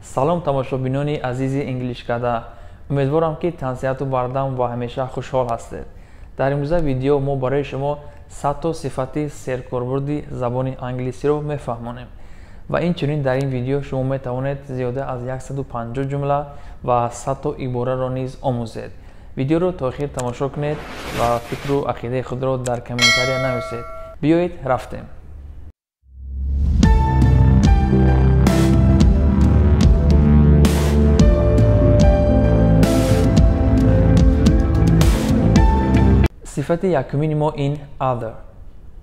Салом тамошобинони азизи Инглишкада. Умедворам, ки тансиҳату бардам ва ҳамеша хушҳол ҳастед. Дар имрӯза видео мо барои шумо 100 то сифати серкорбурди забони англисиро мефаҳмонем. Ва инчунин дар ин видео шумо метавонед зиёда аз 150 ҷумла ва 100 то ибораро низ омӯзед. Видеоро то охир тамошо кунед ва фикру ақидаи худро дар комментария нависед. Биёед, рафтем. Сифати якумини мо ин other.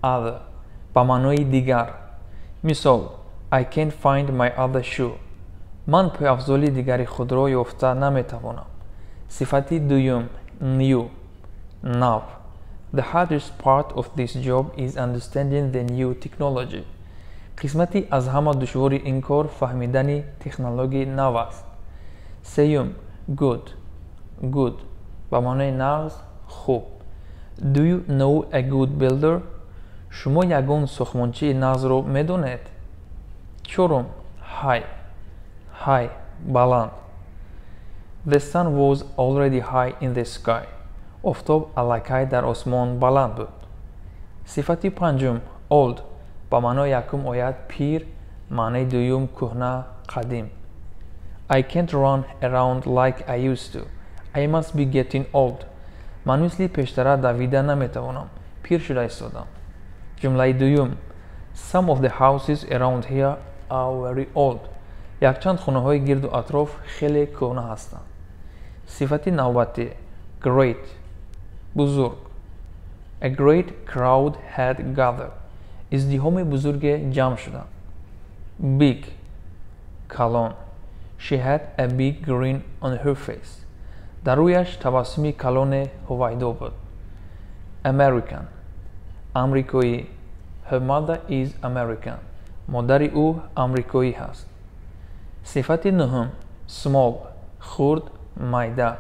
Other ба маънои дигар. Мисол: I can't find my other shoe. Ман пойафзоли дигари худро ёфта наметавонам. Сифати дуюм new, нав. The hardest part of this job is understanding the new technology. Қисмати аз ҳама душвори ин кор фаҳмидани технологияи нав аст. Сеюм good. Good ба маънои нағз, хуб. Do you know a good builder? Шумо ягон сохтмончии нағзро медонед? Чорум high. High, баланд. The sun was already high in the sky. Офтоб аллакай дар осмон баланд буд. Сифати панҷум old ба маънои якум ояд пир, маънаи дуюм кӯҳна, қадим. I can't run around like I used to. I must be getting old. Ман мисли пештара давида наметавонам. Пир шуда истодам. Ҷумлаи дуюм: Some of the houses around here are very old. Якчанд хонаҳои гирду атроф хеле кӯҳна ҳастанд. Сифати навбатӣ great, бузург. A great crowd had gathered. Издиҳоми бузурге ҷамъ шуданд. Big, калон. She had a big grin on her face. Дар рӯяш табассуми калоне ҳувайдо буд. American, амрикоӣ. Her mother is American. Модари ӯ амрикоӣ ҳаст. Сифати нуҳум small, хурд, майда.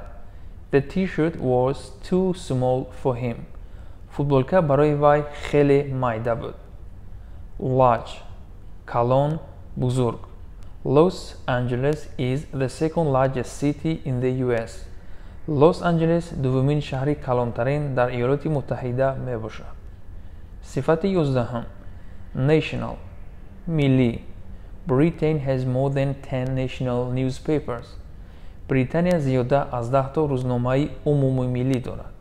The t-shirt was too small for him. Футболка барои вай хеле майда буд. Large, калон, бузург. Los Angeles is the second largest city in the US. Лос Анҷелес дуввумин шаҳри калонтарин дар Иёлоти Муттаҳида мебошад. Сифати 11-ҳам national, миллӣ. Britain has more than 10 national newspapers. Британия зиёда аз 10 то рӯзномаи умумимиллӣ дорад.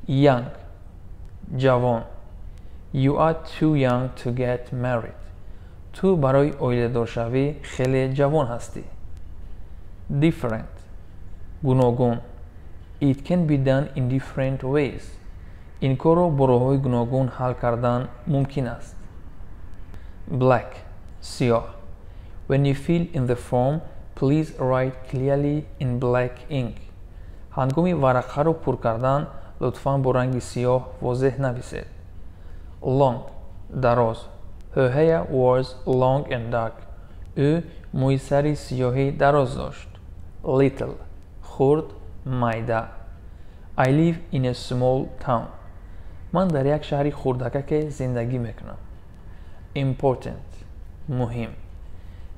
Young, ҷавон. You are too young to get married. Ту барои оиладоршавӣ хеле ҷавон ҳастӣ. Different, гуногун. It can be done in different ways. Ин корро бо роҳҳои гуногун ҳал кардан мумкин аст. Black, сиёҳ. When you fill in the form, please write clearly in black ink. Ҳангоми варақаро пур кардан лутфан бо ранги сиёҳ возеҳ нависед. Long, дароз. Her hair was long and dark. Ӯ мӯи сари сиёҳи дароз дошт. Little, хурд, майда. I live in a small town. Ман дар як шаҳри хурдакаке зиндагӣ мекунам. Important, муҳим.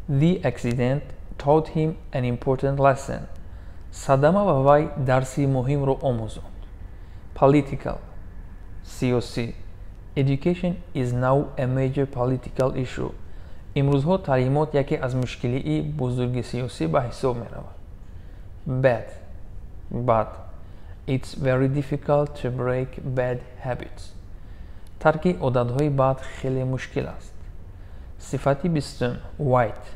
The accident taught him an important lesson. Садама ба вай дарси муҳимро омӯзонд. Political, сиёсӣ. Education is now a major political issue. Имрӯзҳо таълимот яке аз мушкилии бузурги сиёсӣ ба ҳисоб меравад. Bad, бад. It's very difficult to break bad habits. Тарки одатҳои бад хеле мушкил аст. Сифати 20-ум white,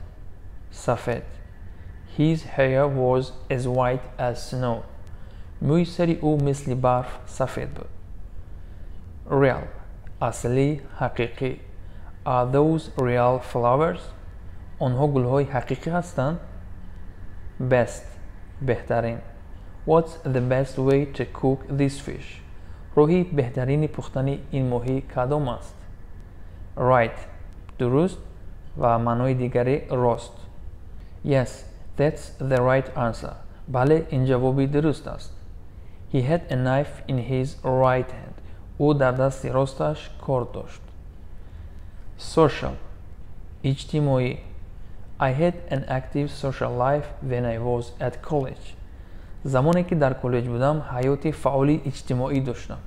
сафед. His hair was as white as snow. Мӯи сари ӯ мисли барф сафед буд. Real, аслӣ, ҳақиқӣ. Are those real flowers? Онҳо гулҳои ҳақиқӣ ҳастанд? Best, беҳтарин. What's the best way to cook this fish? Роҳи беҳтарини пухтани ин моҳӣ кадом аст? Right, дуруст ва маънои дигари рост. Yes, that's the right answer. Бале, ин ҷавоби дуруст аст. He had a knife in his right hand. Ӯ дар дасти росташ корд дошт. Social, иҷтимоӣ. I had an active social life when I was at college. Замоне ки дар коллеҷ будам, ҳаёти фаъоли иҷтимоӣ доштам.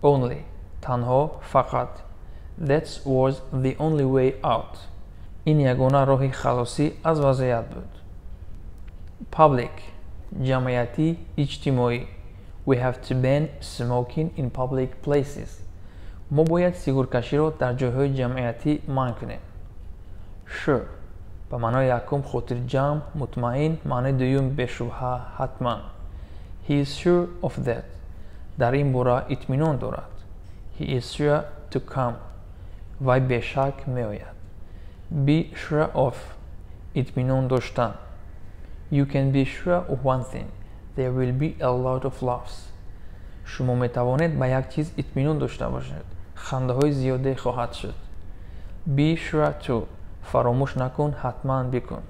Only танҳо, фақат. That was the only way out. Ин ягона роҳи халосӣ аз вазъият буд. Public ҷамъиятӣ, иҷтимоӣ. We have to ban smoking in public places. Мо бояд сигоркаширо дар ҷойҳои ҷамъиятӣ манъ кунем. Sure ба маънои якум хотирҷамъ, мутмаин, маънои дуюм бешубҳа, ҳатман. He is sure of that. Дар ин бора итминон дорад. He is sure to come. Вай бешак меояд. Be sure of итминон доштан. You can be sure of one thing. There will be a lot of laughs. Шумо метавонед ба як чиз итминон дошта бошед. Хандаҳои зиёде хоҳад шуд. Be sure to фаромӯш накун, ҳатман бикун.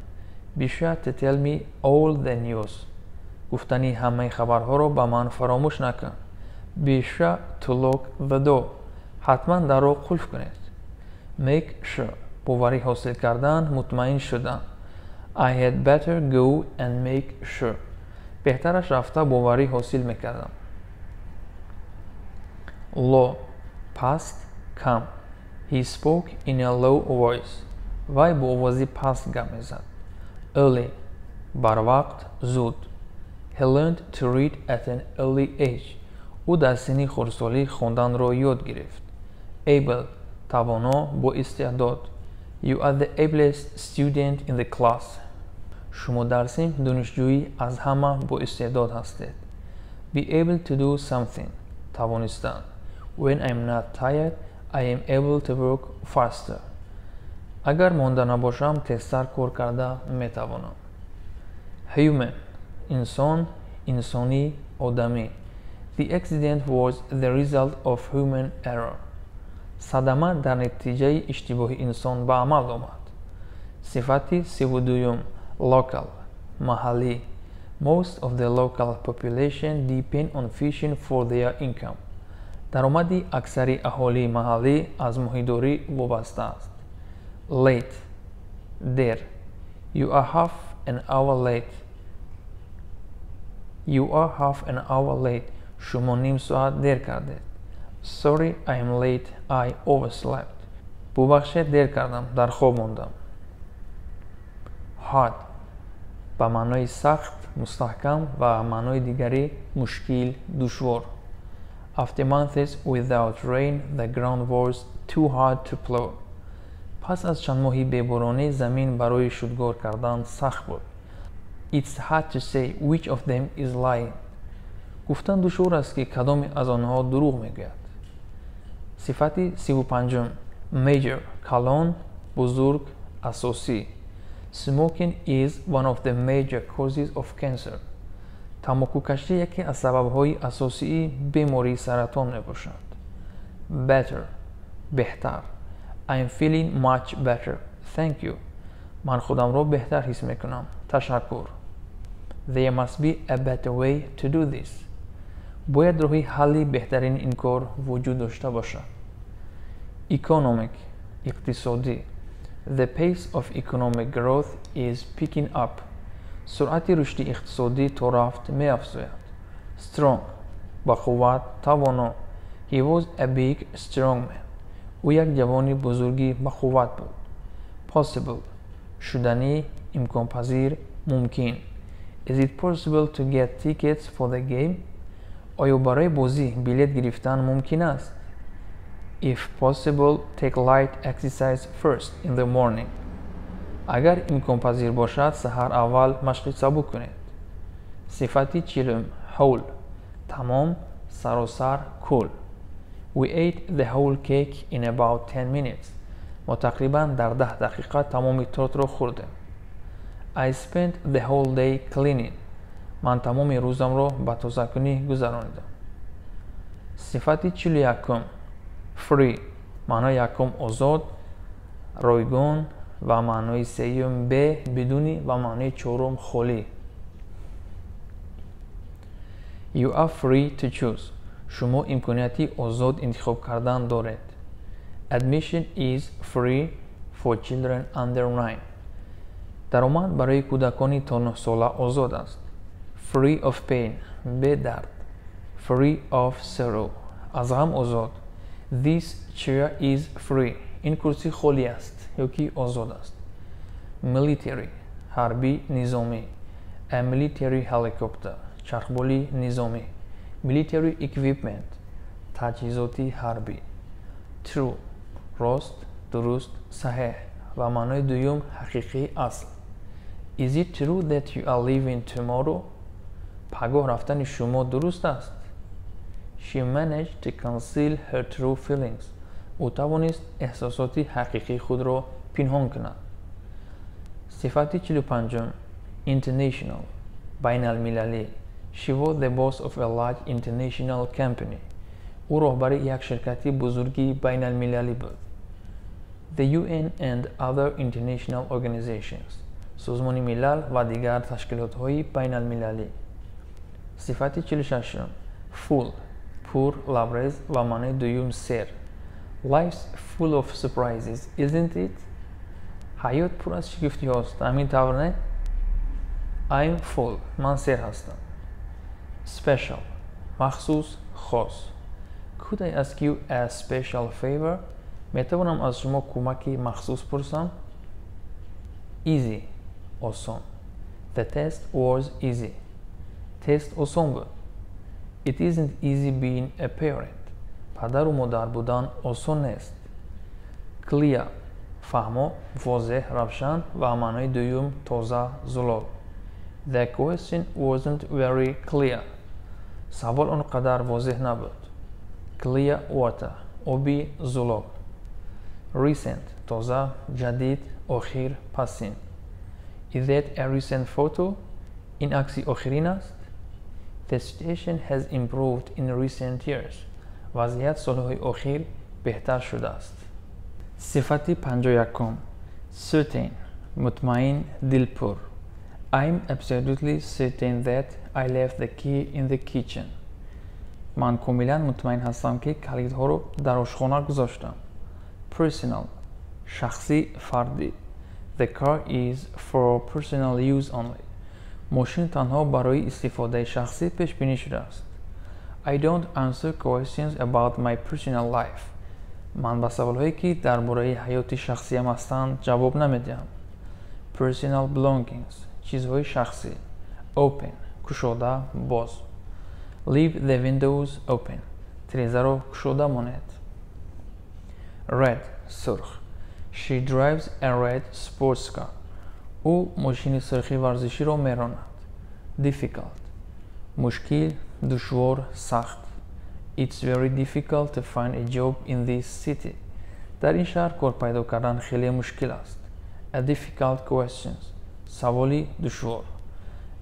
Be sure to tell me all the news. Гуфтани ҳамаи хабарҳоро ба ман фаромӯш накун. Be sure to lock the door. Ҳатман дарро қулф кунед. Make sure боварӣ ҳосил кардан, мутмаин шудан. I had better go and make sure. Беҳтараш рафта боварӣ ҳосил мекардам. Low паст, кам. He spoke in a low voice. Вай бо овози паст гап мезад. Early барвақт, зуд. He learned to read at an early age. Ӯ дар синни хурдсолӣ хонданро ёд гирифт. Able тавоно, боистеъдод. You are the ablest student in the class. Шумо дар синф донишҷӯи аз ҳама боистеъдод ҳастед. Be able to do something тавонистан. When I'm not tired, I am able to work faster. Агар монда набошам, тезтар кор карда метавонам. Human инсон, инсонӣ, одамӣ. The accident was the result of human error. Садама дар натиҷаи иштибоҳи инсон ба амал омад. Сифати 32-юм local маҳаллӣ. Most of the local population depend on fishing for their income. Даромади аксари аҳолии маҳаллӣ аз моҳидорӣ вобаста аст. Late дер. You are half an hour late. You are half an hour late. Шумо ним соат дер кардед. Sorry, I am late. I overslept. Бубахшед, дер кардам, дар хоб мондам. Hard ба маънои сахт, мустаҳкам ва маънои дигари мушкил, душвор. After months without rain, the ground was too hard to plow. Пас аз чанд моҳи беборонӣ замин барои шудгор кардан сахт буд. It's hard to say which of them is lying. Гуфтан душвор аст, ки кадоме аз онҳо дурӯғ мегӯяд. Сифати 35-ум major калон, бузург, асосӣ. Smoking is one of the major causes of cancer. Тамокукашӣ яке аз сабабҳои асосии бемории саратон мебошад. Better беҳтар. I am feeling much better. Thank you. Ман худамро беҳтар ҳис мекунам. Ташаккур. There must be a better way to do this. Бояд роҳи ҳалли беҳтарини ин кор вуҷуд дошта бошад. Economic иқтисодӣ. The pace of economic growth is picking up. Суръати рушди иқтисодӣ то рафт меафзояд. Strong ба қувват, тавоно. He was a big, strong man. Ӯ як ҷавони бузурги бақувват буд. Possible шуданӣ, имконпазир, мумкин. Is it possible to get tickets for the game? Оё барои бозӣ билет гирифтан мумкин аст? If possible, take light exercise first in the morning. Агар имконпазир бошад, саҳар аввал машқи сабук кунед. Сифати 40-ум whole тамом, саросар, кул. We ate the whole cake in about 10 minutes. Мо тақрибан дар 10 дақиқа тамоми тортро хӯрдем. I spent the whole day cleaning. Ман тамоми рӯзамро ба тозакунӣ гузаронидам. Сифати 41-ум free маънои якум озод, ройгон ва маънои сеюм бе, бидуни ва маънои чорум холӣ. You are free to choose. Шумо имконияти озод интихоб кардан доред. Admission is free for children under 9. Даромад барои кӯдакони то 9 сола озод аст. Free of pain, бедард. Free of sorrow, аз ғам озод. This chair is free. Ин курсӣ холӣ аст ё ки озод аст. Military, ҳарбӣ, низомӣ. A military helicopter, чархболи низомӣ. Military equipment, таҷҳизоти ҳарбӣ. True, рост, дуруст, саҳеҳ ва маънои дуюм ҳақиқӣ, асл. Is it true that you are leaving tomorrow? Пагоҳ рафтани шумо дуруст аст? She managed to conceal her true feelings. Ӯ тавонист эҳсосоти ҳақиқии худро пинҳон кунад. Сифати 45-ум: international, байналмилалӣ. She was the boss of a large international company. Ӯ роҳбари як ширкати бузурги байналмилалӣ буд. The UN and other international organizations. Созмони Милал ва дигар ташкилотҳои байналмилалӣ. Сифати 46-ум: full, пур, лабрез ва маънои дуюм сер. Life's full of surprises, isn't it? Ҳаёт пур аз шигифтиҳост, ҳамин тавр, не? I'm full. Ман сер ҳастам. Special, махсус, хос. Could I ask you a special favor? Метавонам аз шумо кӯмаки махсус пурсам? Easy, осон. The test was easy. Тест осон буд. It isn't easy being a parent. Падару модар будан осон нест. Clear, фаҳмо, возеҳ, равшан ва маънои дуюм тоза, зулол. The question wasn't very clear. Савол он қадар возеҳ набуд. Clear water, оби зулол. Recent, тоза, ҷадид, охир, пасин. Is that a recent photo? Ин акси охирин аст? The situation has improved in recent years. Вазъият солҳои охир беҳтар шудааст. Сифати 51-ум: certain, мутмаин, дилпур. I'm absolutely certain that I left the key in the kitchen. Ман комилан мутмаин ҳастам, ки калидҳоро дар ошхона гузоштам. Personal, шахсӣ, фардӣ. The car is for personal use only. Мошин танҳо барои истифодаи шахсӣ пешбинӣ шудааст. I don't answer questions about my personal life. Ман ба саволҳое, ки дар бораи ҳаёти шахсиям ҳастанд, ҷавоб намедиҳам. Personal belongings, чизҳои шахсӣ. Open, кушода, боз. Leave the windows open. Тирезаро кушода монед. Red, сурх. She drives a red sports car. Ӯ мошини сурхи варзиширо меронад. Difficult, мушкил, душвор, сахт. It's very difficult to find a job in this city. Дар ин шаҳр кор пайдо кардан хеле мушкил аст. A difficult question, саволи душвор.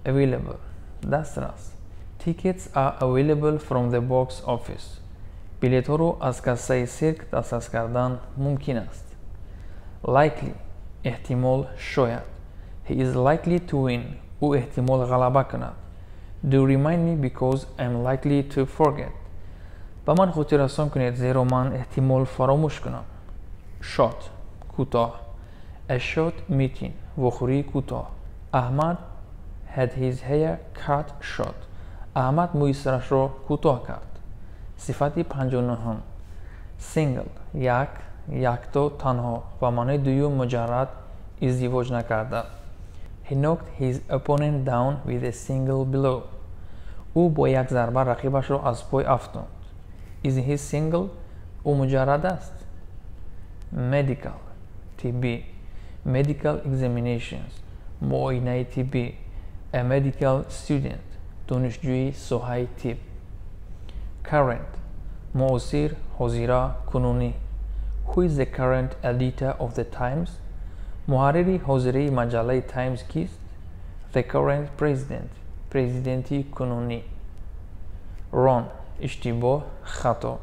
Available, дастрас. Tickets are available from the box office. Билетҳоро аз кассаи сирк дастрас кардан мумкин аст. Likely, эҳтимол, шояд. He is likely to win. Ӯ эҳтимол ғалаба кунад. Do remind me, because I'm likely to forget. Ба ман хотиррасон кунед, зеро ман эҳтимол фаромӯш кунам. Short, кӯтоҳ. A short meeting, вохӯрии кӯтоҳ. Ahmad had his hair cut short. Аҳмад мӯи сарашро кӯтоҳ кард. Сифати 59-ҳум: single, як, якто, танҳо ва маънои дуюм муҷаррад, издивоҷ накарда. He knocked his opponent down with a single blow. Ӯ бо як зарба рақибашро аз пой афтонд. Is he single? Ӯ муҷаррад аст? Medical, тиббӣ. Medical examinations, муоинаи тиббӣ. A medical student, донишҷӯи соҳаи тиб. Current, муосир, ҳозира, кунунӣ. Who is the current editor of The Times? Муҳаррири ҳозираи маҷаллаи Times кист? The current president, президенти кунунӣ. Wrong, иштибоҳ, хато.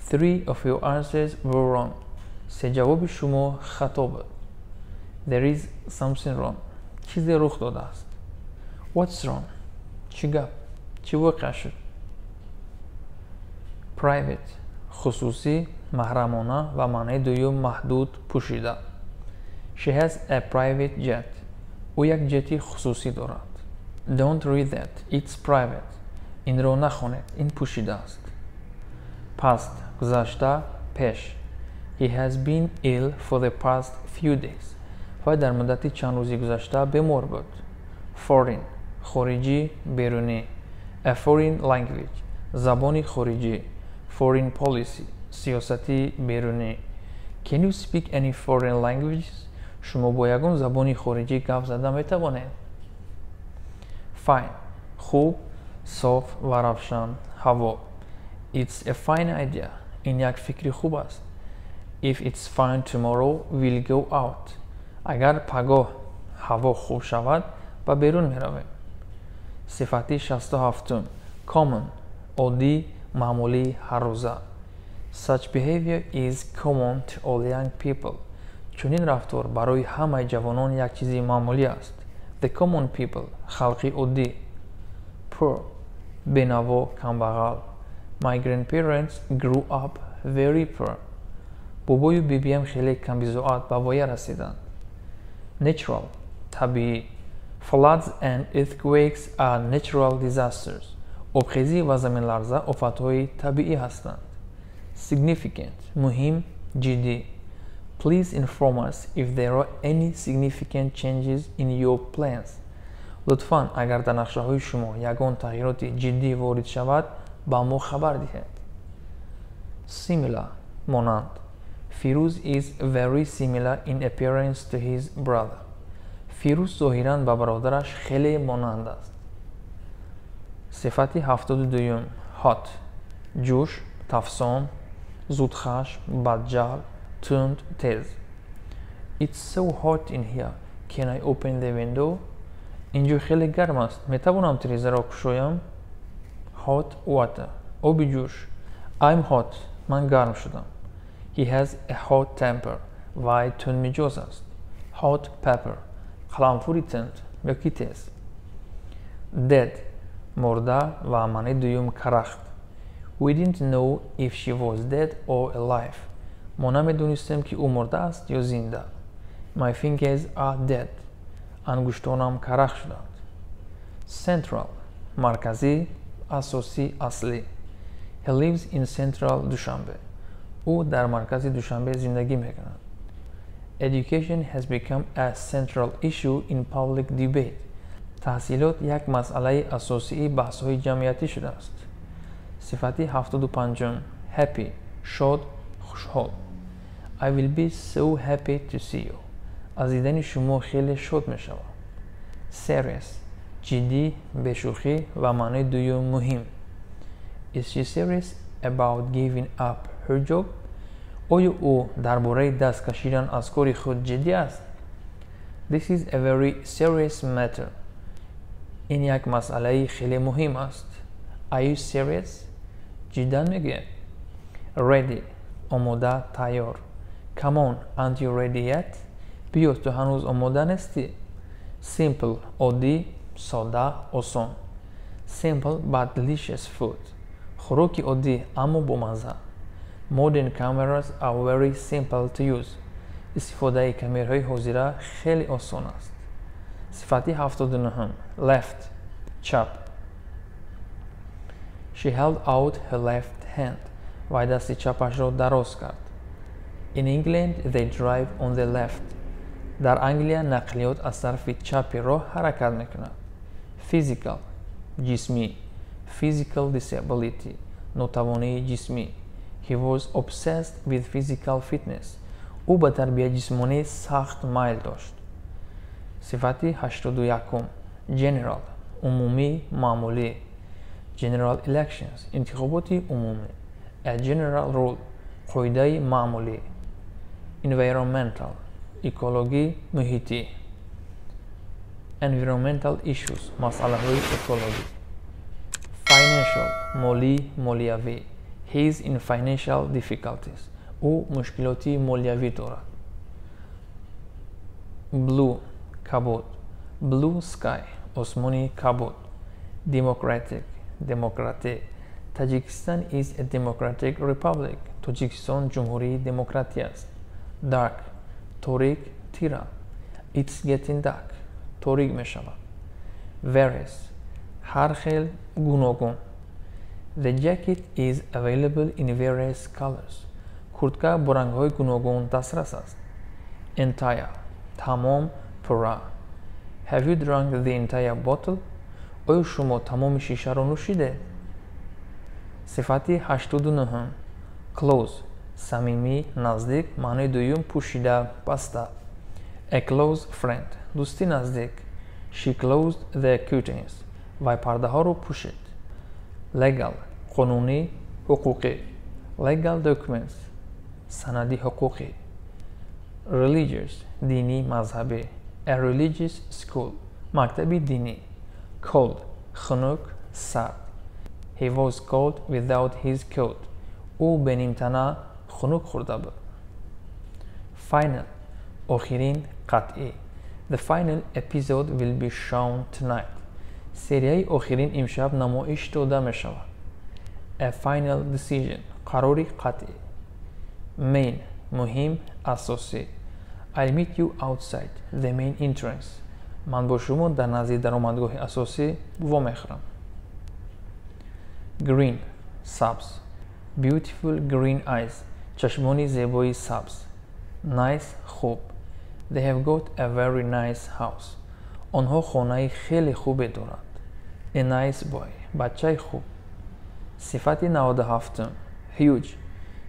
Three of your answers were wrong. Се ҷавоби шумо хато буд. There is something wrong. Чизе рух додааст. What's wrong? Чӣ гап, чӣ воқеа шуд? Private, хусусӣ, маҳрамона ва маънаи дуюм маҳдуд, пӯшида. She has a private jet. Ӯ як ҷети хусусӣ дорад. Don't read that. It's private. Инро нахонед. Ин пӯшида аст. Past гузашта, пеш. He has been ill for the past few days. Вай дар муддати чанд рӯзи гузашта бемор буд. Foreign хориҷӣ, берунӣ. A foreign language забони хориҷӣ. Foreign policy сиёсати берунӣ. Can you speak any foreign languages? Шумо бо ягон забони хориҷӣ гап зада метавонед? Fine хуб, соф ва равшан ҳаво. It's a fine idea. Ин як фикри хуб аст. If it's fine tomorrow, we'll go out. Агар пагоҳ ҳаво хуб шавад, ба берун меравем. Сифати 67-ум. Common оддӣ, маъмулӣ, ҳаррӯза. Such behavior is common to all young people. Чунин рафтор барои ҳамаи ҷавонон як чизи маъмулӣ аст. The common people халқи оддӣ. Poor бенаво, камбағал. My grandparents grew up very poor. Бобою бибиям хеле камбизоат ба воя расиданд. Natural табиӣ. Floods and earthquakes are natural disasters. Обхезӣ ва заминларза офатҳои табиӣ ҳастанд. Significant муҳим, ҷиддӣ. Please inform us if there are any significant changes in your plans. Лутфан агар дар нақшаҳои шумо ягон тағйироти ҷиддӣ ворид шавад, ба мо хабар диҳед. Similar монанд. Фирӯз is very similar in appearance to his brother. Фирӯз зоҳиран ба бародараш хеле монанд аст. Сифати 72-юм. Hot ҷӯш, тафсон, зудхашм, бадҷаҳл, тунд, тез. It's so hot in here. Can I open the window? Инҷо хеле гарм аст. Метавонам тирезаро кушоям? Hot water оби ҷӯш. I'm hot. Ман гарм шудам. He has a hot temper. Вай тундмиҷоз аст. Hot pepper қаламфури тунд ёки тез. Dead мурда ва маънии дуюм карахт. We didn't know if she was dead or alive. Мо намедонистем, ки ӯ мурда аст ё зинда. My fingers are dead. Ангуштонам карахт шуданд. Central марказӣ, асосӣ, аслӣ. He lives in central Dushanbe. Ӯ дар маркази Душанбе зиндагӣ мекунад. Education has become a central issue in public debate. Таҳсилот як масъалаи асосии баҳсҳои ҷамъиятӣ шудааст. Сифати 75-ум. Happy шод, хушҳол. I will be so happy to see you. Аз дидани шумо хеле шод мешавам. Serious ҷиддӣ, бешӯхӣ ва маънои дуюм муҳим. Is she serious about giving up her job? Оё ӯ дар бораи даст кашидан аз кори худ ҷиддӣ аст? This is a very serious matter. Ин як масъалаи хеле муҳим аст. Are you serious? Ҷиддан мегӯед? Ready омода, тайёр. Come on, aren't you ready yet? Биё, ту ҳанӯз омода нестӣ? Simple оддӣ, сода, осон. Simple but delicious food. Хӯроки оддӣ, аммо бомазза. Modern cameras are very simple to use. Истифодаи камераҳои ҳозира хеле осон аст. Сифати 79-ум. Left чап. She held out her left hand. Вай дасти чапашро дароз кард. In England they drive on the left. Дар Англия нақлиёт аз тарафи чапи роҳ ҳаракат мекунад. Physical ҷисмӣ. Physical disability нотавонии ҷисмӣ. He was obsessed with physical fitness. Ӯ ба тарбияи ҷисмонӣ сахт майл дошт. Сифати 81-ум. General умумӣ, маъмулӣ. General elections интихоботи умумӣ. A general rule қоидаи маъмулӣ. Environmental экологӣ, муҳитӣ. Environmental issues масъалаҳои экологӣ. Financial молӣ, молиявӣ. He is in financial difficulties. Ӯ мушкилоти молиявӣ дорад. Blue кабуд. Blue sky осмони кабуд. Democratic демократӣ. Tajikistan is a democratic republic. Тоҷикистон ҷумҳурии демократӣ аст. Dark торик, тира. It's getting dark. Торик мешавад. Various, ҳар хел, гуногун. The jacket is available in various colors. Куртка бо рангҳои гуногун дастрас аст. Entire, тамом, пурра. Have you drunk the entire bottle? Оё шумо тамоми шишаро нӯшидед? Сифати 89-ум: close, самимӣ, наздик, маънои дуюм пӯшида, баста. A close friend, дӯсти наздик. She closed the curtains. Вай пардаҳоро пӯшид. Legal, қонунӣ, ҳуқуқӣ. Legal documents, санади ҳуқуқӣ. Religious, динӣ, мазҳабӣ. A religious school, мактаби динӣ. Cold, хунук, сард. He was cold without his coat. Ӯ бенимтана хунук хӯрда буд. Final, охирин, қатъӣ. The final episode will be shown tonight. Серияи охирин имшаб намоиш дода мешавад. A final decision, қарори қатъӣ. Main, муҳим, асосӣ. I'll meet you outside the main entrance. Ман бо шумо дар назди даромадгоҳи асосӣ вомехӯрам. Green, сабз. Beautiful green eyes, чашмони зебои сабз. Nice, хуб. They have got a very nice house. Онҳо хонаи хеле хубе доранд. A nice boy, бачаи хуб. Сифати 97-ум: huge,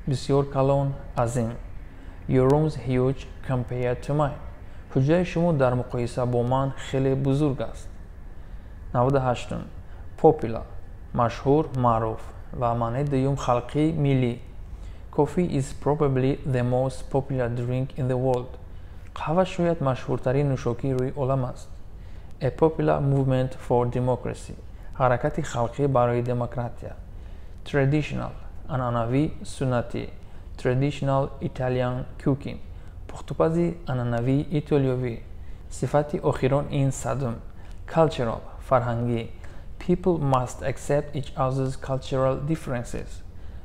бисёр калон, азим. Your room's huge compared to mine. Ҳуҷраи шумо дар муқоиса бо ман хеле бузург аст. 98-ум: popular, машҳур, маъруф ва маънаи дуюм халқӣ, миллӣ. Coffee is probably the most popular drink in the world. Қаҳва шояд машҳуртарин нӯшокии рӯи олам аст. A popular movement for democracy, ҳаракати халқӣ барои демократия. Traditional, анъанавӣ, суннатӣ. Traditional Italian cooking, пухтупази анъанавии итолиёвӣ. Сифати охирон ин 100-ум: cultural, фарҳангӣ. People must accept each other's cultural differences.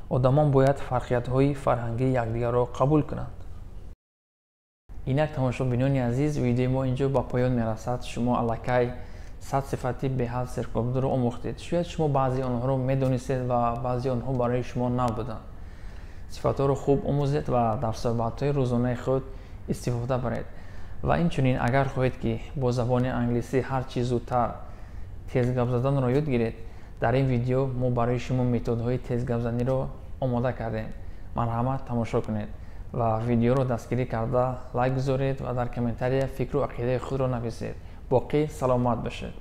Одамон бояд фарқиятҳои фарҳангии якдигарро қабул кунанд. Инак, тамошобинони азиз, видеои мо инҷо ба поён мерасад. Шумо аллакай 100 сифати беҳад серкорбурдро омӯхтед. Шояд шумо баъзе онҳоро медонистед ва баъзе онҳо барои шумо нав буданд. Сифатҳоро хуб омӯзед ва дар суҳбатҳои рӯзонаи худ истифода баред. Ва инчунин, агар хоҳед, ки бо забони англисӣ ҳар чӣ зудтар тез гап заданро ёд гиред, дар ин видео мо барои шумо методҳои тезгапзаниро омода кардем. Марҳамат, тамошо кунед ва видеоро дастгирӣ карда, лайк гузоред ва дар комментария фикру ақидаи худро нависед. Боқӣ саломат бошед.